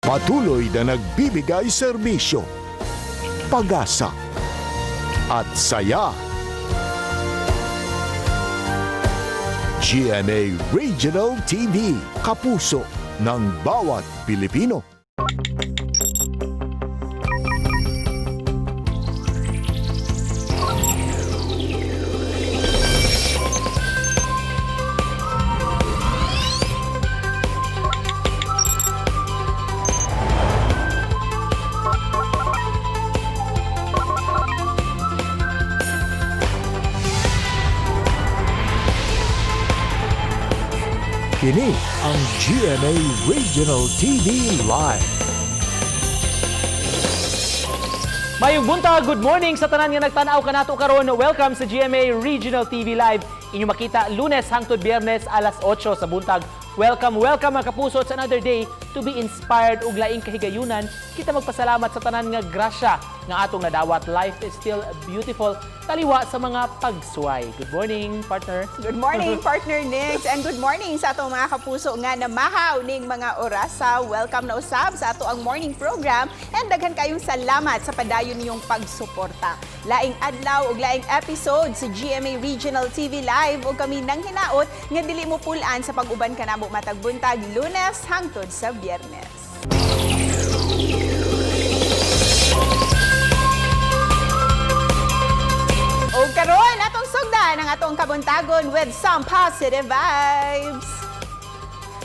Patuloy na nagbibigay serbisyo, pag-asa at saya. GMA Regional TV, kapuso ng bawat Pilipino. Kini ang GMA Regional TV Live. Mayong buntag, good morning sa tanan nga nagtan-aw kanato karon. Welcome sa GMA Regional TV Live. Inyo makita Lunes hangtod Biyernes, alas 8 sa buntag. Welcome, welcome, mga kapuso. It's another day to be inspired ug laing kahigayunan. Kita magpasalamat sa tanan nga grasya nga atong nadawat. Life is still beautiful taliwa sa mga pagsuway. Good morning, partner. Good morning, partner Nix, and good morning sa atong mga kapuso nga namahaw ning mga orasa. Welcome na usab sa ato ang morning program and daghan kayong salamat sa padayon ninyong pagsuporta. Laing adlaw ug laing episode sa GMA Regional TV Live ug kami nang hinaot nga dili mo pulaan sa pag-uban kanamo matag buntag, Lunes hangtod sa Biyernes. O karon atong sugdan ang atong kabuntagon with some positive vibes.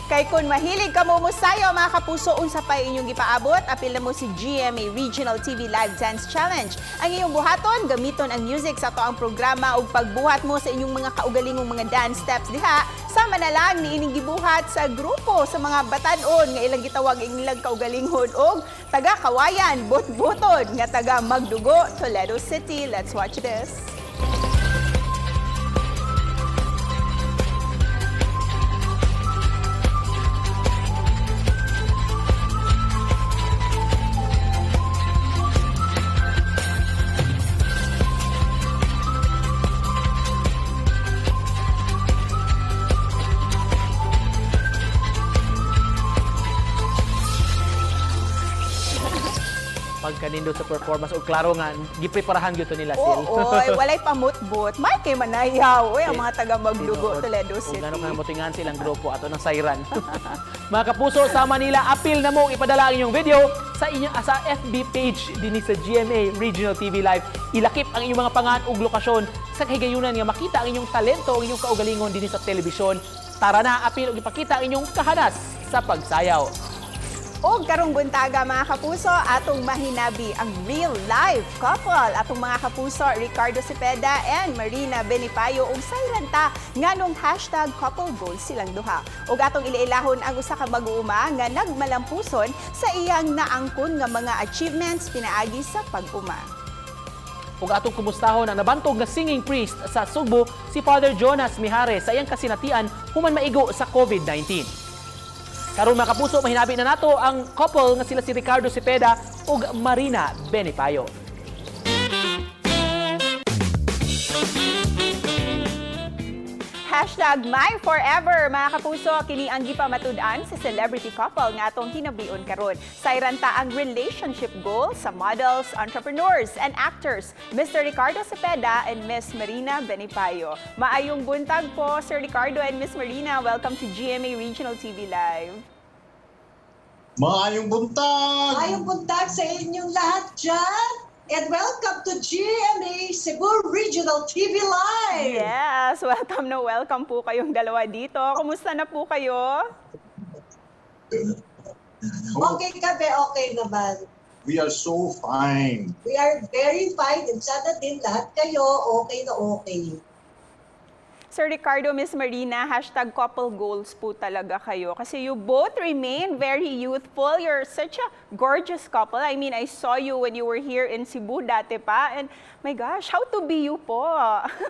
Kay kung mahilig ka mo musayo, mga kapuso, unsa pa inyong gipaabot, apil na mo si GMA Regional TV Live Dance Challenge. Ang iyong buhaton, gamiton ang music sa ato ang programa ug pagbuhat mo sa inyong mga kaugalingong mga dance steps diha, sama na lang ni ining gibuhat sa grupo sa mga batan-on nga ilang gitawag ang ilang kaugalingon og taga Kawayan, Butbuton nga taga Magdugo, Toledo City. Let's watch this. Pagkanindot sa performance ug klaro nga gipreparahan gyud to nila sil. Oo, oy, walay pamutbot. May kay manayaw, oy, ang mga taga Magdugo, Toledo Kung City. gano'n ka motingan silang grupo ato ng sayran. Mga kapuso, sa Manila, apil na mo ipadala ang inyong video sa inyong sa FB page dinhi sa GMA Regional TV Live. Ilakip ang inyong mga pangan ug lokasyon sa kahigayunan nga makita ang inyong talento, ang inyong kaugalingon dinhi sa telebisyon. Tara na, apil ug ipakita ang inyong kahanas sa pagsayaw. Og karong buntaga, mga kapuso, atong mahinabi ang real life couple. Atong mga kapuso, Ricardo Cepeda and Marina Benipayo, ug sayran ta nganong #CoupleGoals silang duha. Ug atong iliilahon ang usa ka mag-uuma nga nagmalampuson sa iyang naangkon nga mga achievements pinaagi sa pag-uma. Ug atong kumustahon ang nabantog nga singing priest sa Sugbo, si Father Jonas Mijares, sa iyang kasinatian human maigo sa COVID-19. Karon, mga kapuso, mahinabi na nato ang couple nga sila si Ricardo Cepeda ug Marina Benipayo. #MyForever, mga kapuso, kini ang gipamatud-an sa celebrity couple nga atong hinabion karon. Sayran ta ang relationship goal sa models, entrepreneurs, and actors, Mr. Ricardo Cepeda and Miss Marina Benipayo. Maayong buntag po, Sir Ricardo and Miss Marina. Welcome to GMA Regional TV Live. Maayong buntag! Maayong buntag sa inyong lahat dyan. And welcome to GMA Cebu Regional TV Live! Yes, welcome na welcome po kayong dalawa dito. Kumusta na po kayo? Okay kami, okay naman. We are so fine. We are very fine and sana din lahat kayo okay na okay. Sir Ricardo, Miss Marina, #CoupleGoals po talaga kayo. Kasi you both remain very youthful. You're such a gorgeous couple. I mean, I saw you when you were here in Cebu dati pa. And my gosh, how to be you po?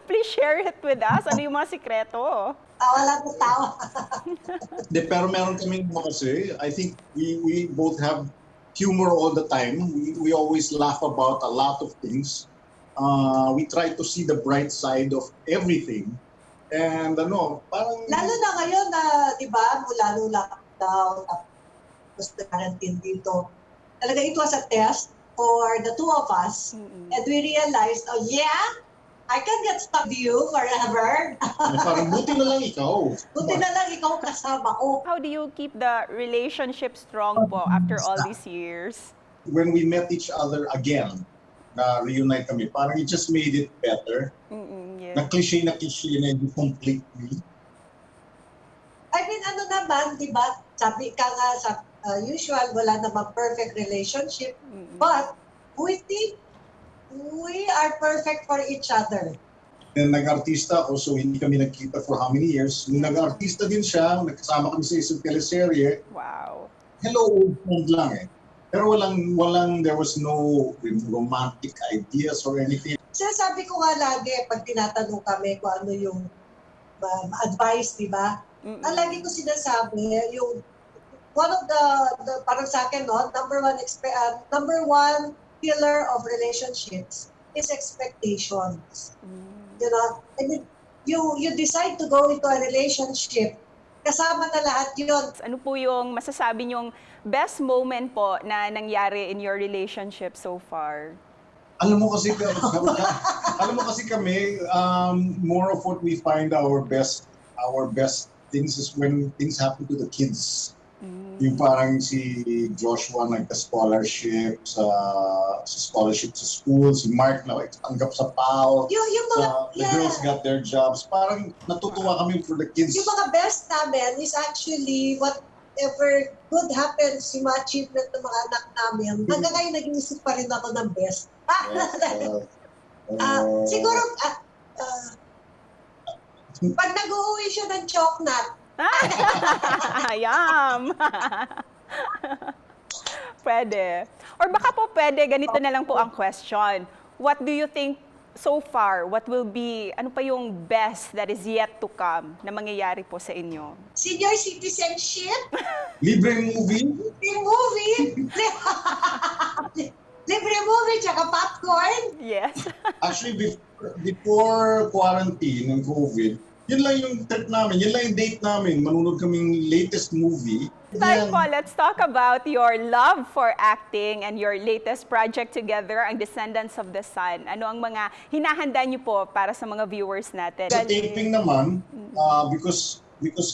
Please share it with us. Ano yung mga sikreto? Tawa lang na tawa. De, pero meron kaming ano kasi, I think we both have humor all the time. We always laugh about a lot of things. We try to see the bright side of everything. And ano, parang Lalo na ngayon na, di ba, mula nung lockdown, Was the quarantine dito. Talaga it was a test for the two of us. And we realized, oh yeah, I can get stuck with you forever. Ano, parang buti na lang ikaw. Buti na lang ikaw kasama ko. How do you keep the relationship strong po after all these years? When we met each other again, na reunite kami, parang it just made it better. Na cliche na you complete me. I mean, ano naman, di ba? Sabi ka nga, sa usual, wala namang perfect relationship. But we think we are perfect for each other. Then nag-artista ako, so hindi kami nagkita for how many years. Nung nag-artista din siya, nagkasama kami sa isang teleserye, hello old friend lang eh. Pero walang, there was no romantic ideas or anything. Sinasabi ko nga lagi, pag tinatanong kami kung ano yung advice, di ba? Ang lagi ko sinasabi, yung one of the parang sa akin, no, number one pillar of relationships is expectations. I mean, you decide to go into a relationship, kasama na lahat yun. Ano po yung masasabi niyong best moment po na nangyari in your relationship so far? Alam mo kasi kami, more of what we find our best things is when things happen to the kids. Yung parang si Joshua nagka-scholarship sa scholarship sa school, si Mark na tanggap sa PAL, Yung mga, the girls got their jobs. Parang natutuwa kami for the kids. Yung mga best namin is actually whatever good happens, yung mga achievement ng mga anak namin. Hanggang ngayon nag-iisip pa rin ako ng best. Siguro, pag nag-uuwi siya ng chocolate, Yum! Pwede. Or baka po pwede, ganito na lang po ang question. What do you think so far, what will be, ano pa yung best that is yet to come na mangyayari po sa inyo? Senior citizenship, Libreng movie. Libre movie, libre movie, tsaka popcorn. Yes. Actually, before quarantine and COVID, yun lang yung trip namin, yun lang yung date namin. Manunod kaming latest movie. Tayo Yan. po, let's talk about your love for acting and your latest project together, ang Descendants of the Sun. Ano ang mga hinahanda niyo po para sa mga viewers natin? Sa taping naman, because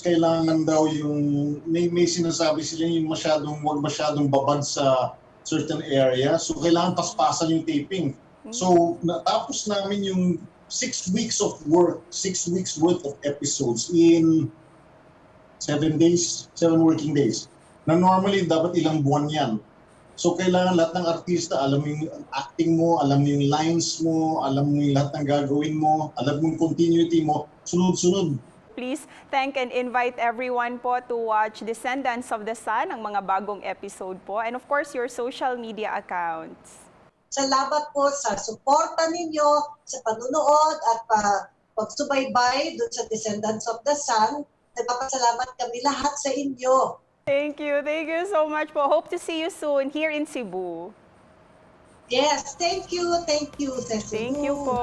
kailangan daw yung may sinasabi sila yung masyadong wag masyadong babad sa certain area. So kailangan paspasan yung taping. So natapos namin yung 6 weeks of work, 6 weeks worth of episodes in 7 days, 7 working days. Na normally dapat ilang buwan yan. So kailangan lahat ng artista, alam mo yung acting mo, alam mo yung lines mo, alam mo yung lahat ng gagawin mo, alam mo yung continuity mo, sunod-sunod. Please thank and invite everyone po to watch Descendants of the Sun, ang mga bagong episode po. And of course, your social media accounts. Salamat po sa suporta ninyo, sa panunood at pagsubaybay dun sa Descendants of the Sun. Nagpapasalamat kami lahat sa inyo. Thank you. Thank you so much po. Hope to see you soon here in Cebu. Yes, thank you, thank you, sa Cebu. Thank you po.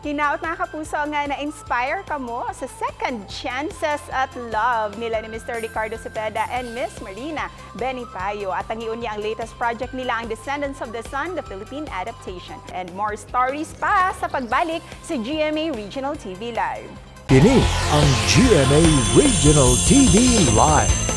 Hinaot, mga kapuso, nga na-inspire kamo sa second chances at love nila ni Mr. Ricardo Cepeda and Miss Marina Benipayo. At ang niya ang latest project nila, ang Descendants of the Sun, the Philippine Adaptation. And more stories pa sa pagbalik sa GMA Regional TV Live. Kini ang GMA Regional TV Live.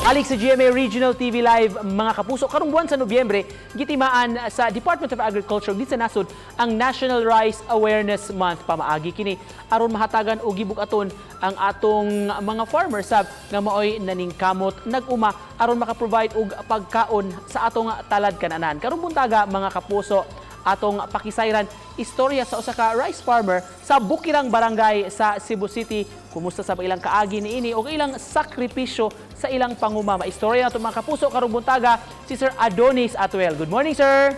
Alik sa GMA Regional TV Live, mga kapuso, karong buwan sa Nobyembre, gitimaan sa Department of Agriculture dito sa nasod ang National Rice Awareness Month. Pamaagi kini aron mahatagan og gibug-aton ang atong mga farmers sab nga maoy naningkamot nag-uma aron maka-provide og pagkaon sa atong talad kananan. Karong buntaga, mga kapuso, atong pakisayran istorya sa usa ka rice farmer sa Bukirang Barangay sa Cebu City. Kumusta sa ilang kaagi niini o ilang sakripisyo sa ilang panguma? Istorya nato, mga kapuso, karong buntaga si Sir Adonis Atuel. Good morning, sir.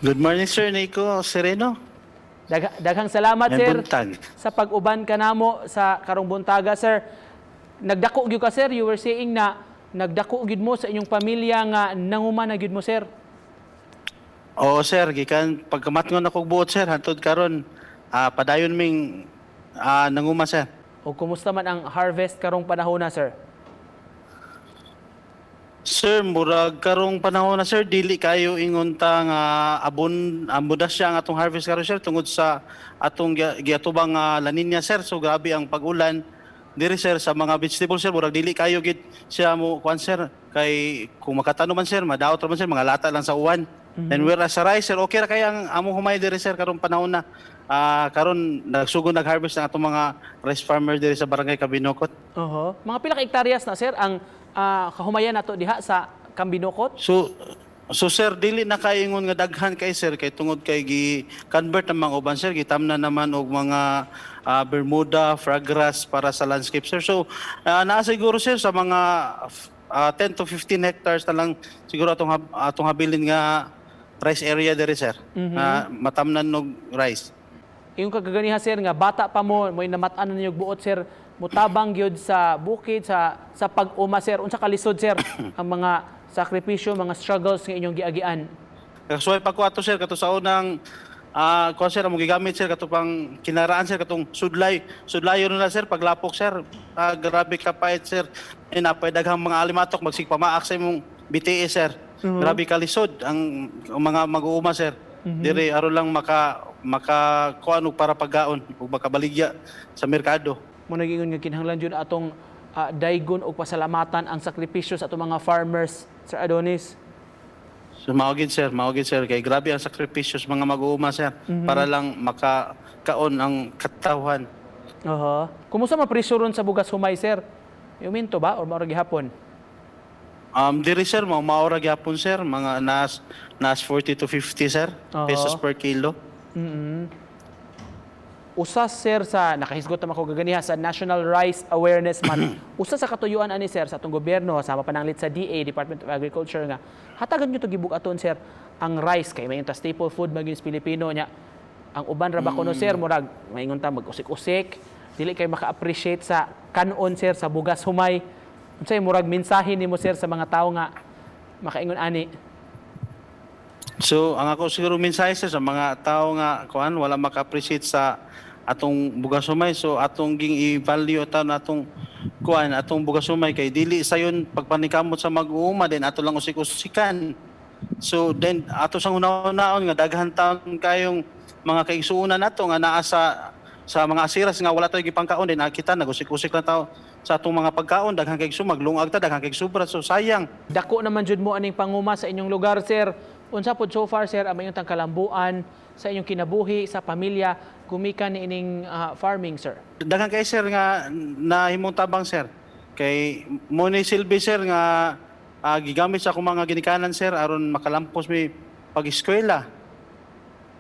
Good morning, Sir Nico Sereno. Daghang salamat, May sir, buntag. sa pag-uban kanamo sa karong buntaga, sir. Nagdako gyud ka, sir. You were saying na nagdako gyud mo sa inyong pamilya nga nanguma na gyud mo, sir. Oo, sir, gikan pagkamatngon ako buot, sir, hantod karon. Padayon ming nanguma, sir. O kumusta man ang harvest karong panahon na, sir? Sir, murag karong panahon na, sir, dili kayo ingon ta nga abon abudas siya ang atong harvest karon, sir, tungod sa atong giatubang nga La Nina, sir. So grabe ang pag-ulan diri, sir, sa mga vegetable, sir, murag dili kayo gid siya mo kuan, sir, kay kung makatanom man, sir, madaot ra man, sir, mga lata lang sa uwan. And whereas sa rice, sir, okay ra kay ang among humay diri, sir, karong panahon na. Karon nagsugod nag-harvest ang atong mga rice farmer diri sa Barangay Kabinokot. Oho. Mga pila ka hektaryas na, sir, ang kahumayan nato diha sa Kambinokot? So sir, dili na kaingon nga daghan kay, sir, kay tungod kay gi convert ang mga uban, sir, gitamna naman og mga Bermuda, fragras para sa landscape, sir. So naa siguro, sir, sa mga 10 to 15 hectares na lang siguro atong habilin nga rice area diri, sir. Na matamnan og rice. Iyong kagaganiha, sir, nga bata pa mo, mo'y namat-an na ninyo buot, sir, mutabang gyud sa bukid sa pag-uma, sir. Unsa kalisod, sir, ang mga sakripisyo, mga struggles nga inyong giagian? Kasuway pa ko ato, sir, kato sa unang kuan, sir, among gigamit, sir, kato pang kinaraan, sir, katong sudlay sudlayon na, sir, paglapok, sir. Grabe ka pait, sir. Napay daghang mga alimatok magsigpamaak sa imong BTS, sir. Grabe kalisod ang mga mag-uuma, sir. Dire aron lang maka maka kuan og para pagkaon ug makabaligya sa merkado. Mo nagingon nga kinahanglan jud atong daygon og pasalamatan ang sakripisyo sa atong mga farmers, Sir Adonis. So mao gid, sir, mao gid, sir, kay grabe ang sakripisyo sa mga mag-uuma, sir, para lang makakaon ang katawhan. Oho. Kumusta man presyo ron sa bugas humay, sir? Yuminto ba or mao ra gihapon? Diri, sir, mao maora gyapon, sir, mga nas 40 to 50, sir, pesos per kilo. Usa, sir, sa nakahisgot naman ko gaganiha sa National Rice Awareness Month. Usa sa katuyuan ani, sir, sa atong gobyerno sama pananglit sa DA, Department of Agriculture, nga hatagan nyo to gibug-aton, sir, ang rice kay may staple food maging sa Pilipino nya. Ang uban ra ba kuno, sir, murag maingon ta mag-usik-usik, dili kay maka-appreciate sa kanon, sir, sa bugas humay. Unsay murag mensahe nimo, sir, sa mga tawo nga makaingon ani? So, ang ako siguro mensahe, sir, sa mga tao nga kuan wala maka-appreciate sa atong bugas humay. So, atong ging i-value ta na atong kuan atong bugas humay kay dili sayon pagpanikamot sa mag-uuma din ato lang usik-usikan. So, then ato sang una-unaon nga daghan taon kayong mga kaigsuonan nato nga naa sa mga asiras nga wala tayo gipangkaon din kita nagusik-usik lang tao sa atong mga pagkaon, daghan kay maglungag ta, daghan kay sobra, so sayang. Dako naman jud mo aning panguma sa inyong lugar, sir. Unsa pod so far, sir, ang inyong tangkalambuan sa inyong kinabuhi sa pamilya gumikan ni ining farming, sir? Daghan kay, sir, nga nahimong tabang, sir. Kay mo ni silbi, sir, nga gigamit sa akong mga ginikanan, sir, aron makalampos mi pag-eskwela.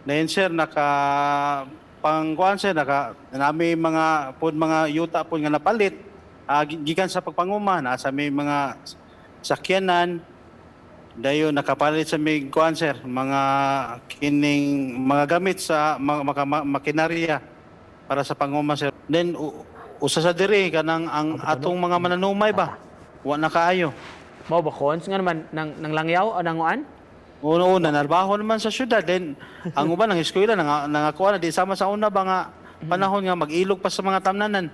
Dayon, sir, naka pangkuan, sir, naka nami mga pod mga yuta pod nga napalit gikan sa pagpanguma na sa may mga sakyanan. Dayon nakapalit sa may kuan, sir, mga kining mga gamit sa mga makinarya para sa panguma, sir. Then usa sa diri kanang ang atong mga mananumay ba wa na kaayo. Mao ba, cons nga naman nang langyaw o nanguan? Una-una, narbaho naman sa syudad. Then, ang uban, ang eskwela, nangakuha na. Di sama sa una ba nga panahon nga mag-ilog pa sa mga tamnanan.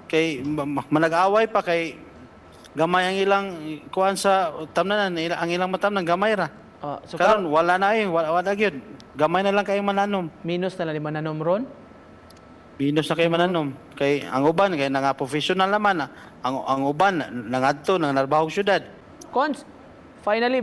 Kay manag-away pa kay gamay ang ilang kuan sa tamnanan, ang ilang matamnan gamay ra. So karon wala na eh, wala gyud. Gamay na lang kayo mananom. Minus na lang ni mananom ron. Minus na kayo mananom. Kay ang uban kay nga professional naman, ang uban nangadto nang narbaho syudad. Cons, finally,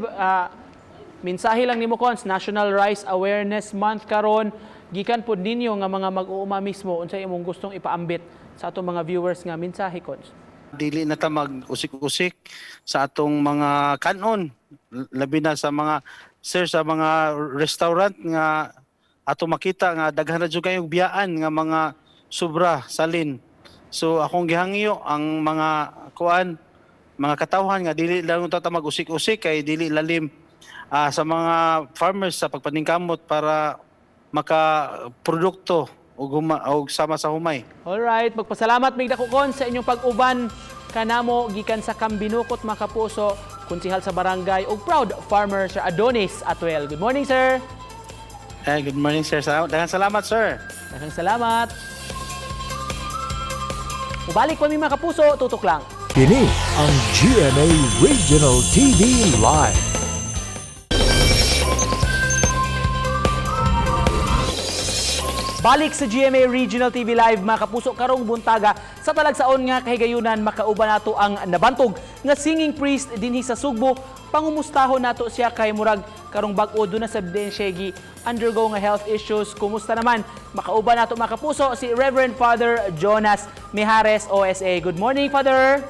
mensahe lang nimo, Cons, National Rice Awareness Month karon, gikan pod ninyo nga mga mag-uuma mismo, unsay imong gustong ipaambit sa atong mga viewers nga mensahe, Cons? Dili na ta mag-usik-usik sa atong mga kanon, labi na sa mga, sir, sa mga restaurant nga ato makita nga daghan na jud kayong biyaan nga mga sobra salin. So akong gihangyo ang mga kuan mga katawhan nga dili lang ta mag-usik-usik kay dili lalim sa mga farmers sa pagpaningkamot para makaprodukto og sama sa humay. Alright, magpasalamat mig dako, Cons, sa inyong pag-uban kanamo gikan sa Kambinukot, mga kapuso, konsihal sa barangay ug proud farmer, Sir Adonis Atuel. Good morning, sir. Eh, good morning, sir. Salamat, daghang salamat, sir. Daghang salamat. Mubalik pa mi, mga kapuso, tutok lang. Kini ang GMA Regional TV Live. Balik sa GMA Regional TV Live, mga kapuso, karong buntaga sa talagsaon nga kahigayunan, makauban nato ang nabantog nga singing priest dinhi sa Sugbo. Pangumustahon nato siya kay murag karong bag-o duna sa din siya gi undergo nga health issues. Kumusta naman? Makauban nato, mga kapuso, si Reverend Father Jonas Mijares, OSA. Good morning, Father.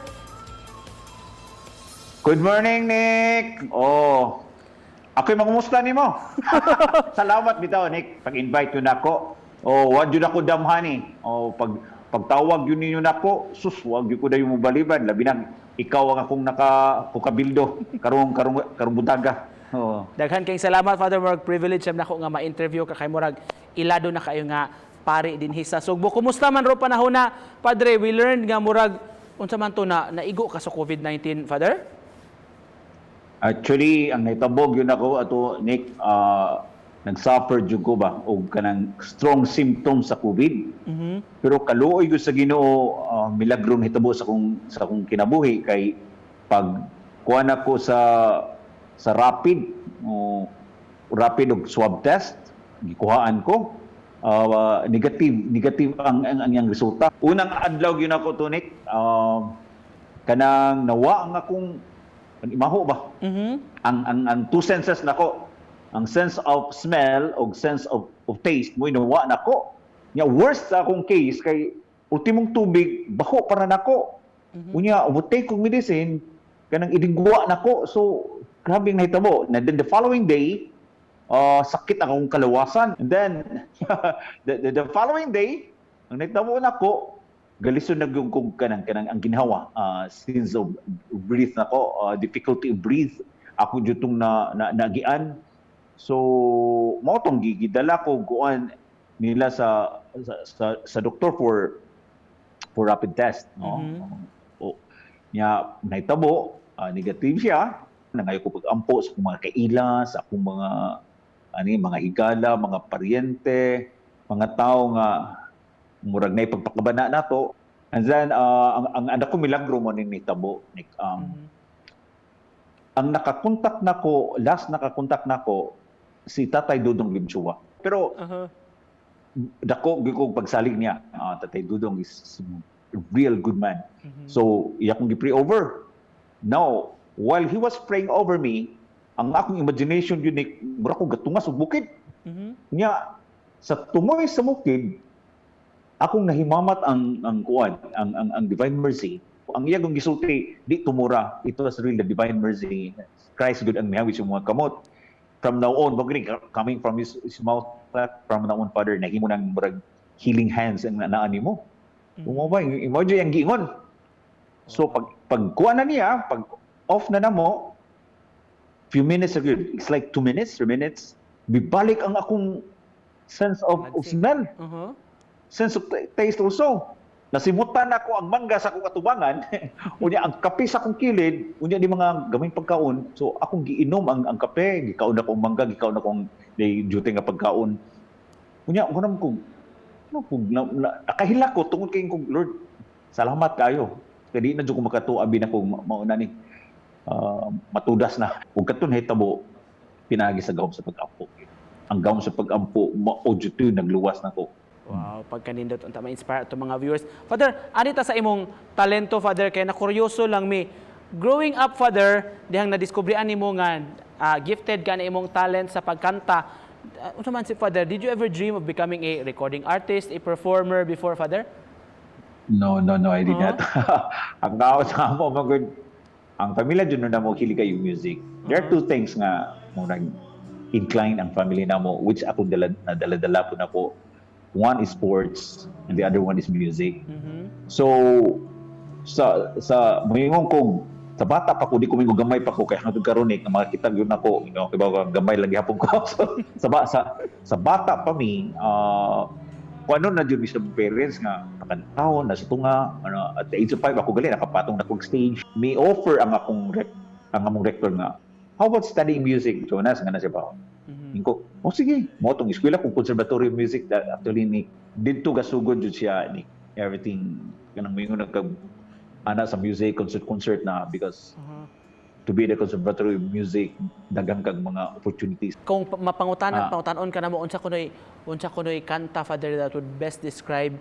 Good morning, Nick. Oh, ako'y mangumusta nimo. Salamat bitaw, Nick, pag-invite yun ako. Oh, wa jud ako damhani. Oh, pagtawag yun ninyo nako, sus, wag jud ko dayon mobaliban. Labi na ikaw ang akong naka kukabildo karong karong karong buntaga. Oh. Daghan kayong salamat, Father. Murag privilege sam nako nga ma-interview ka kay murag ilado na kayo nga pari dinhi sa Sugbo. Kumusta man ro panahon na, Padre? We learned nga murag unsa man to na naigo ka sa COVID-19, Father? Actually, ang nahitabo yun ako ato, Nick, nag-suffer jud ko ba og kanang strong symptoms sa COVID. Pero kaluoy gyud sa Ginoo, milagro nahitabo sa akong kinabuhi kay pag kuha na ko sa rapid o rapid og swab test, gikuhaan ko, negative negative ang iyang resulta. Unang adlaw gyud ako to, Nick, kanang nawa ang akong ang imaho ba? Ang two senses nako, ang sense of smell og sense of taste mo nawa nako. Nya worst sa akong case kay ultimong tubig baho para nako. Unya mo take kog medicine, kanang idigwa nako. So grabe ang nahitabo. And then the following day, sakit ang akong kalawasan. And then the following day, ang nahitabo nako, galisod na gyud kog kanang ang ginhawa, sense of breath nako, difficulty of breathe ako jud tong na nagian. So mao tong gidala ko kuan nila sa doktor for rapid test, no? O nya nahitabo, negative siya. Nangayo ko pag-ampo sa akong mga kaila, sa akong mga ani, mga higala, mga paryente, mga tao nga murag na ipagpakabana nato. And then ang anak ko, milagro mo ni nitabo, Nick. Ang nakakontak nako, last nakakontak nako si Tatay Dudong Limchua. Pero dako gyud ko pagsalig niya. Tatay Dudong is a real good man. So iya kong gi-pray over. Now, while he was praying over me, ang akong imagination yun, Nick, mura ko gatungas og bukid. Nya sa tumoy sa bukid, akong nahimamat ang kuan, ang divine mercy. Ang iya kong gisulti, di tumura, it was really the divine mercy. Christ good ang mihawit sa mga kamot. From now on, wag rin coming from his mouth, from now on, Father, nahimo ng murag healing hands ang naa nimo. Mm. Ba, imo yung giingon. So pag kuha na niya, pag off na namo, few minutes ago, it's like 2 minutes, 3 minutes, bibalik ang akong sense of smell, sense of taste also. Nasimutan ako ang mangga sa akong atubangan, unya ang kape sa akong kilid, unya di mga gamay pagkaon. So akong giinom ang kape, gikaon ako ang mangga, gikaon ako ang di duty nga pagkaon. Unya ko naman kung no, kung nakahilak ko tungod kay kung Lord, salamat kayo. Kay di na jud ko makatuo abi na kung mauna ni matudas na. Ug katon hitabo pinaagi sa gahom sa pag-ampo. Ang gahom sa pag-ampo mao jud to nagluwas nako. Wow, pagkanindot unta ma-inspire ato mga viewers. Father, ani ta sa imong talento, Father, kay na kuryoso lang mi. Growing up, Father, dihang nadiskubre ani mo nga gifted ka na imong talent sa pagkanta. Unsa man si Father, did you ever dream of becoming a recording artist, a performer before, Father? No, I did not. Ang tao sa amo, magud ang pamilya dyan na mo hilig kayo music. There are two things nga mo nag incline ang family namo which ako dala nadala-dala po nako. One is sports and the other one is music. So sa moingon ko sa bata pa ko, di ko mingon, gamay pa ko kay hangtod karon eh, nga makakita gyud nako, kay ba gamay lang gihapon ko. So, sa bata pa mi, kung ano na jud mi sa parents nga pakantahon na sa tunga ano, at the age of 5 ako gali nakapatong na kog stage. Mi offer ang among rector nga, "How about studying music, Jonas?" Nga na siya ba. Inko O sige, mao tong eskwela kung Conservatory of Music that actually ni didto gasugod jud siya ni everything, kanang moingon nagka ana sa music concert concert na, because to be the Conservatory of Music, daghan kag mga opportunities. Kung mapangutanan, pangutanon ka namo unsa kunoy kanta, Father, that would best describe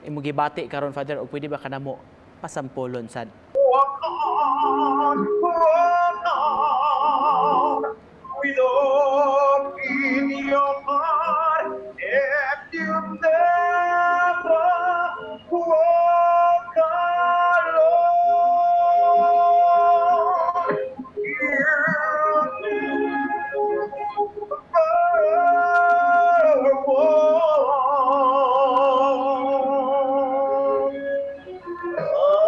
imo gibati karon, Father, og pwede ba kanamo pasampolon sad? Walk on, walk on, with hope in your heart. If you never walk alone, you'll never walk alone.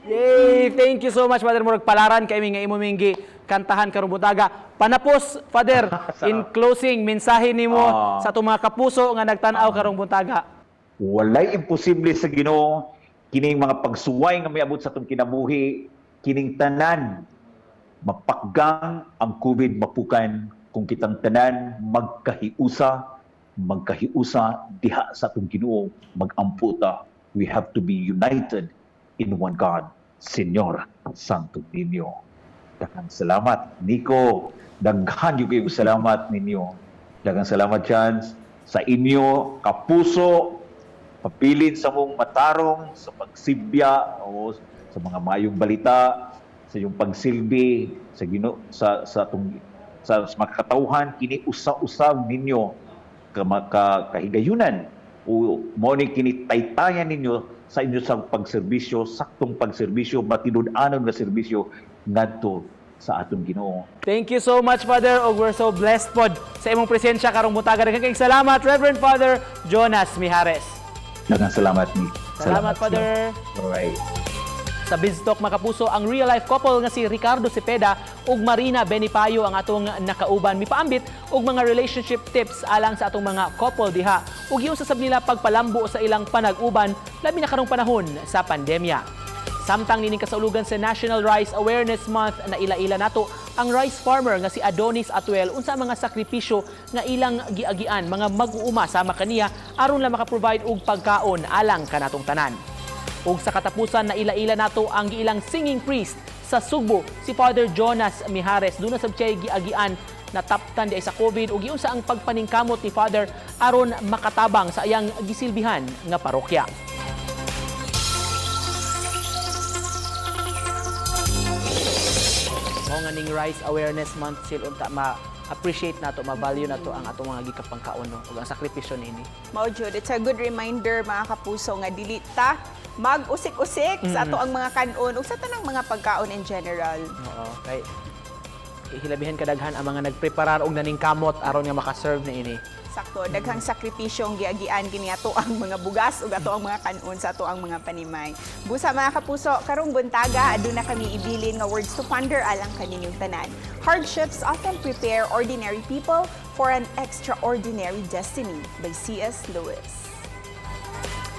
Yay! Thank you so much, Father. Murag palaran kay mi nga imo minggi kantahan karong buntaga. Panapos, Father, in closing, mensahe nimo sa atong mga kapuso nga nagtan-aw karong buntaga. Walay imposible sa Ginoo. Kining mga pagsuway nga miabot sa atong kinabuhi, kining tanan mapakgang ang COVID, mapukan kung kitang tanan magkahiusa, magkahiusa diha sa atong Ginoo, magampo ta. We have to be united in one God, Señor Santo Niño. Daghang salamat, Nico. Daghan gyud kayo salamat ninyo. Daghang salamat, Chance, sa inyo kapuso. Pabilin sa mong matarong sa pagsibya o sa mga mayong balita, sa iyong pagsilbi sa Ginoo, sa atong sa mga katawhan. Kini usa-usab ninyo ka, kahigayunan o mo ni kini taytayan ninyo sa inyo sa pagserbisyo, saktong pagserbisyo, matinud-anon nga serbisyo ngadto sa atong Ginoo. Thank you so much, Father. Og we're so blessed pod sa imong presensya karong buntaga. Daghang kayong salamat, Reverend Father Jonas Mijares. Daghang salamat ni. Salamat, Father. Alright. Sa BizTalk, mga kapuso, ang real life couple nga si Ricardo Cepeda ug Marina Benipayo ang atong nakauban. Mipaambit og mga relationship tips alang sa atong mga couple diha. Ug giunsa sab nila pagpalambo sa ilang panag-uban, labi na karong panahon sa pandemya. Samtang nining kasaulugan sa National Rice Awareness Month, na ila-ila nato ang rice farmer nga si Adonis Atuel, unsa ang mga sakripisyo nga ilang giagian mga mag-uuma sama kaniya aron lang maka-provide og pagkaon alang kanatong tanan. Ug sa katapusan, na ila-ila nato ang giilang singing priest sa Sugbo, si Father Jonas Mijares. Duna sab siya giagian na taptan di sa COVID ug giunsa ang pagpaningkamot ni Father aron makatabang sa iyang gisilbihan nga parokya. Mao nga ning Rice Awareness Month sil unta ma-appreciate nato, ma-value nato ang atong mga gikapangkaon, no, ug ang sakripisyo niini. Mao jud, it's a good reminder, mga kapuso, nga dili ta mag-usik-usik sa ato ang mga kanon ug sa tanang mga pagkaon in general. Oo, kay hilabihan kadaghan ang mga nagpreparar og naningkamot aron nga maka-serve niini. Sakto, daghang sakripisyo ang giagian kini ato ang mga bugas ug ato ang mga kanon sa ato ang mga panimay. Busa, mga kapuso, karong buntaga aduna kami ibilin nga words to ponder alang kaninyong tanan. "Hardships often prepare ordinary people for an extraordinary destiny" by C.S. Lewis.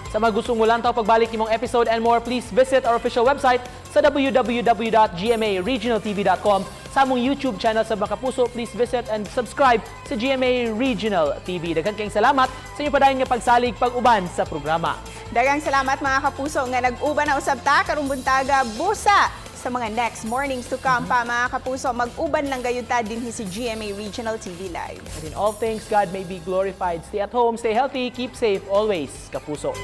Sa mga gustong mulantaw pagbalik nimong episode and more, please visit our official website sa www.gmaregionaltv.com. Sa among YouTube channel sa mga kapuso, please visit and subscribe sa GMA Regional TV. Daghan kayong salamat sa inyong padayon nga pagsalig pag-uban sa programa. Daghang salamat, mga kapuso, nga nag-uban na usab ta karong buntaga, busa sa mga next mornings to come pa, mga kapuso, mag-uban lang gayud ta dinhi sa GMA Regional TV Live. And in all things, God may be glorified. Stay at home, stay healthy, keep safe always, kapuso.